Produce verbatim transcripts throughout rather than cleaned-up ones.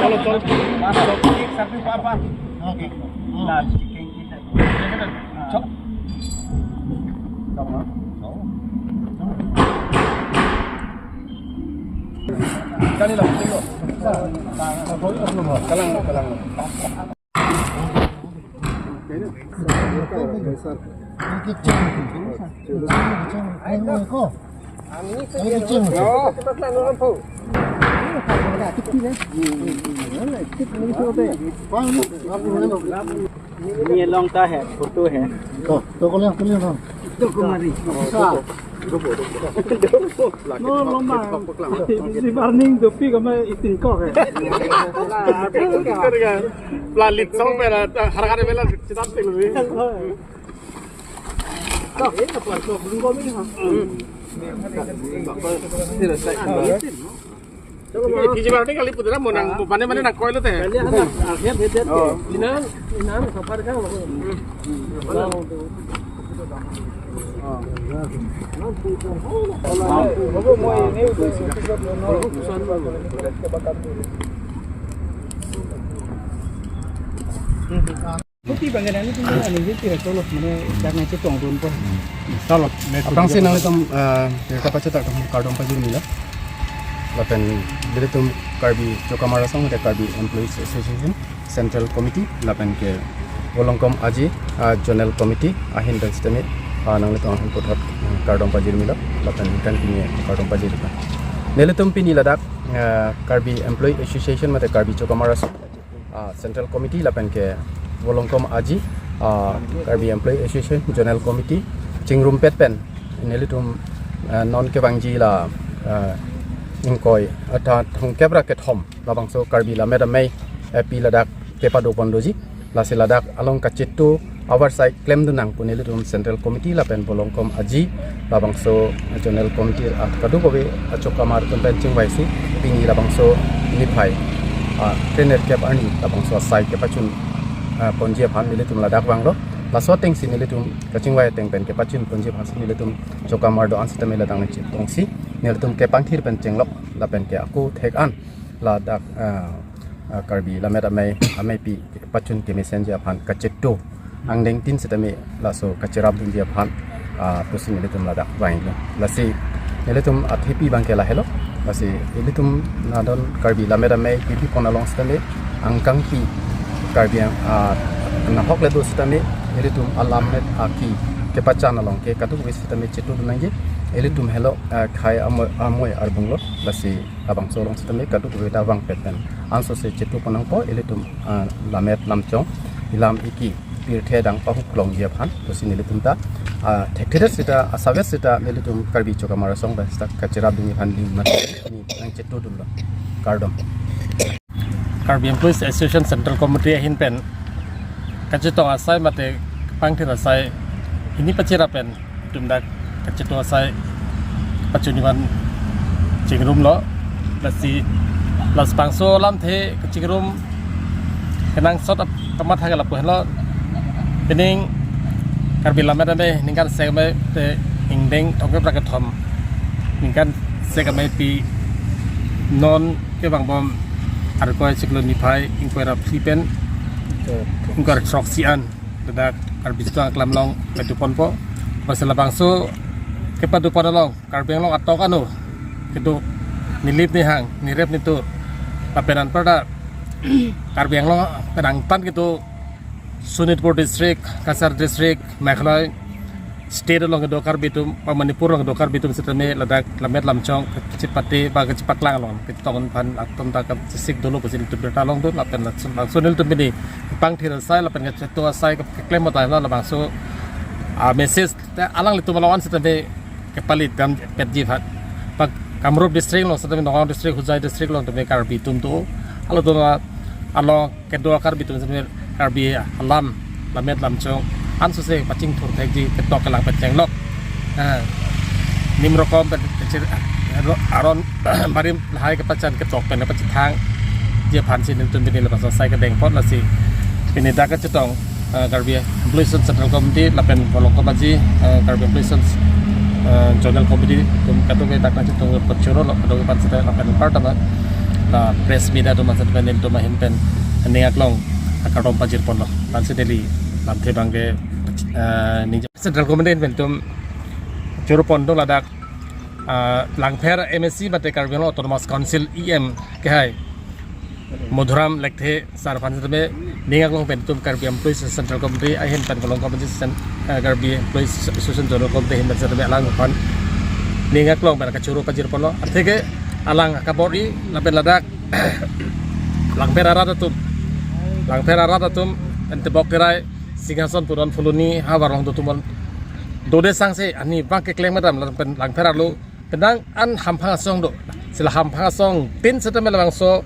Chalo, chalo. Last chicken kita. Chalo. Kalang, kalang. ये लौंगटा है, फोटो है। तो, तो कौन है, कौन है, कौन? No, no, ma. Di barning dopi kami itin kok, eh. Lalit song pera, harga de bela, cetat tinggi. Fiji barning kali putra monang, mane mane nang koilo te. Inan, inan, sapar kang. Kopi bang, kan, ini punya anu, jadi tidak tolok, mana, jangan cetong dun po. Tolok. Aphrangsi nanglitum, eh, kita pacet atum kardom pajirmilo. Lapen nelitum Karbi Chokamar Asong, Karbi Employees Association Central Committee, lapen ke Volongkom Aji, ah, Zonal Committee ahin pen sitame, ah, nanglitum ahin puthot, mm, kardom pajirmilo, lapen kan pini kardom pajirmilo. Nelitum pini ladak, ah, Karbi Employee Association mate Karbi Chokamar Asong, ah, Central Committee lapen ke Volongkom Aji, ah, Karbi Employee Association Zonal Committee chingrumpet pen nelitum, ah, non kevangji la, ah, ingkoi, ah, ta thongkep ra kethom labangso Karbi Lammet Amei, eh, api ladak kepado pon doji. Lasi ladak along kacheto avar sai klemdun nang pu nelitum Central Committee lapen Volongkom Aji labangso Zonal Committee, ah, kadokave achokamar atum pen chingvaisi pini labangso niphai, ah, krenerkep arni labangso asai kepachun, ah, ponji aphan nelitum ladak vanglo. Laso atengsi nelitum kachingvai ateng pen kepachun ponji aphansi nelitum chokamar do-an sitame ladak nangchetongsi nelitum kepangthir pen chenglok lapen ke ako thek an ladak, ah, ah, Karbi Lammet Amei, ameipi pachun kemesenji aphan kacheto angdengtin sitame laso kacherapdunji aphan, ah, pusi nelitum ladak vanglo. Lasi nelitum athepi abang ke lahelo. Lasi nelitum nadon Karbi Lammet Amei pipi pon along sitame angkangpi Karbi, ah, nahok le do sitame nelitum alammet aki kepachan along ke kadokave sitame chetodun nangji. Nelitum helo, ah, khei amoi, amoi arbung lo. Lasi labangso along sitame kadokave ta vangpet pen ansose cheto pon nangpo, ilitum, ah, lammet lamchong, ilam iki pirthe adang pahuklongji aphan, pusi nelitum ta, ah, thekthedet sita, asavet sita nelitum Karbi Chokamar Asong pen sita kacherapdunji aphan lim mat ni nangchetodunlo. Kardom. Karbi Employees Association Central Committee ahin pen kachetong asai mate kepangthir asai hini pachera pen itum dak kacheto asai pachunji aphan chingrumlo. Lasi labangso alamthe kachingrum kenangsot ap-, kamatha ke lapu henlo. Pining Karbi Lammet Amei ningkan sek amei te ingdeng thongkep ra kethom, ningkan sek ameipi non kevangbom Arkoi chiklo niphai ingkoi ra phli pen ingkoi ra throksi an ladak Karbi Sitwang aklam along pado ponpo. Lasi labangso kepado pon along Karbi Anglong atok ano kedo, nilip nihang, nirep nitur, lapen anparta Karbi Anglong penang tan kedo Sonitpur District, Cachar District, Meghalaya State along kedo Karbi atum, pa Manipur along kedo Karbi atum sitame ladak lammet lamchong kachepate ba kachepaklang along kachetong aphan atum ta kachesik dolo pusi nelitum birta longdun lapen lason, lason nelitum pini pangthir asai lapen kacheto asai keklem atai lo labangso, ah, message te alanglitum along an sitame kepali dam petji aphan. Pa Kamrup District along sitame, Nagaon District, Hojai District along tame Karbi atum do. Halatum along kedo Karbi atum sitame Karbi alam, lammet lamchong ansose pachingthur thekji, ketok kelang pachenglok. Ah, nim rokom pen, pen, pen, ro-, aron barim lahai kepachan ketok pen pachethangji aphansi nelitum pini labangso asai kedeng pon. Lasi pini dak kachetong, eh, Karbi Employees Central Committee lapen Volongkom Aji, eh, Karbi Employees, eh, Zonal Committee atum kadokave dak nangchetong pachorolo, kadokave aphan sita lapen anparta ma Ah, press meet atum asat pen nelitum ahin pen ning aklong akardom pajir ponlo. Lasi neli lamthe abangke, ah, ning Central Committee ahin pen nelitum choro pon do ladak, ah, Langpher M A C mate Karbi Anglong Autonomous Council E M kehai Madhuram Lekthe sar aphan setame ning aklong pen nelitum Karbi Employees Central Committee ahin pen Karbi Employees Association General Committee ahin pen setame alangphan ning aklong pen kachoro pajir ponlo. Atheke alang kabor-i lapen ladak Langpher arat atum, Langpher arat atum, ente bok kerai Singhason pu non Phuloni havar along do atum, dode sangse arni abang keklem kedam lapen Langpher arlo penang an hamphang asong do. Si la hamphang asongtin setame labangso,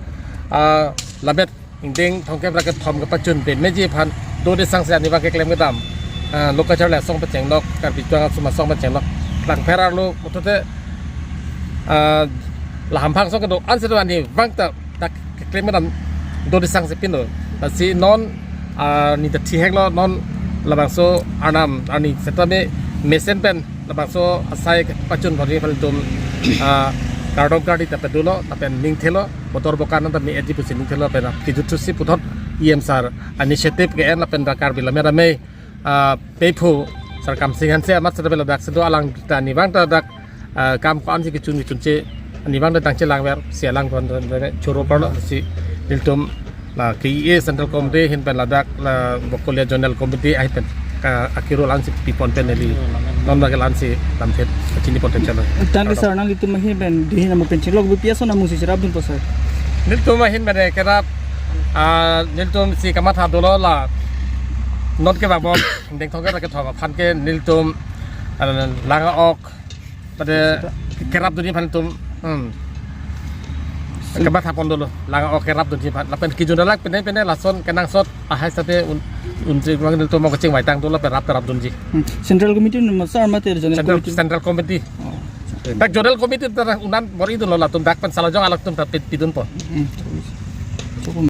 ah, Lammet ingdeng thomkep ra kethom kepachun pen meji aphan dode sangse arni abang keklem kedam, ah, lo kacharli asong pachenglok, Karbi Anglong atum asong pachenglok, Langpher arlo puthot te, ah, la hamphang asong kedo an setame arni abang ta dak keklem kedam dode sangse pinlo. Lasi non, ah, arni ta thihek lo, non labangso arnam arni setame mesen pen labangso asai kepachun bor-i aphan nelitum, ah, kardom kardi ta pedulo lapen ning thelo, motor bokan ta me-etji pusi ning thelo lapen kijut thusi puthot E M sar initiative ke-en lapen dak Karbi Lammet Amei, ah, Peiphu Sar Kamsing Hanse amat setame ladak si do, alang ta arni abang ta dak, ah, kam ko-an si kechun kechun che arni abang ta tangche langver si alang kon choro parlo si nelitum la K E A Central Committee ahin pen ladak la Bokolia Zonal Committee ahin pen ka akiro la-an si pipon pen neli non bagi la-an si lamthe chini pon pen chalo. Tangke sar, nanglitum ahin pen dihin amu pen chilok B P S na musi cherapdunpo sar? Nelitum ahin pen kerap, ah, nelitum si kamatha dolo la non kevang bom ingdeng thomkep ra kethom aphan ke nelitum, ah, lang ok pada kerapdunji aphan nelitum, hmm, kamatha pon dolo, lang ok kerapdunji aphan lapen kejun dalak pine pine lason kenangsot ahai sate un, unji abang nelitum mo kachingvai tang dolo pen rap kerapdunji. Hmm. Central Committee numa sar mate Zonal Central, Committee? Central Committee. Oh. Dak Zonal Committee ta unan bor-i dunlo, latum dak pen salajong alangtum ta pit pidunpo. Hmm.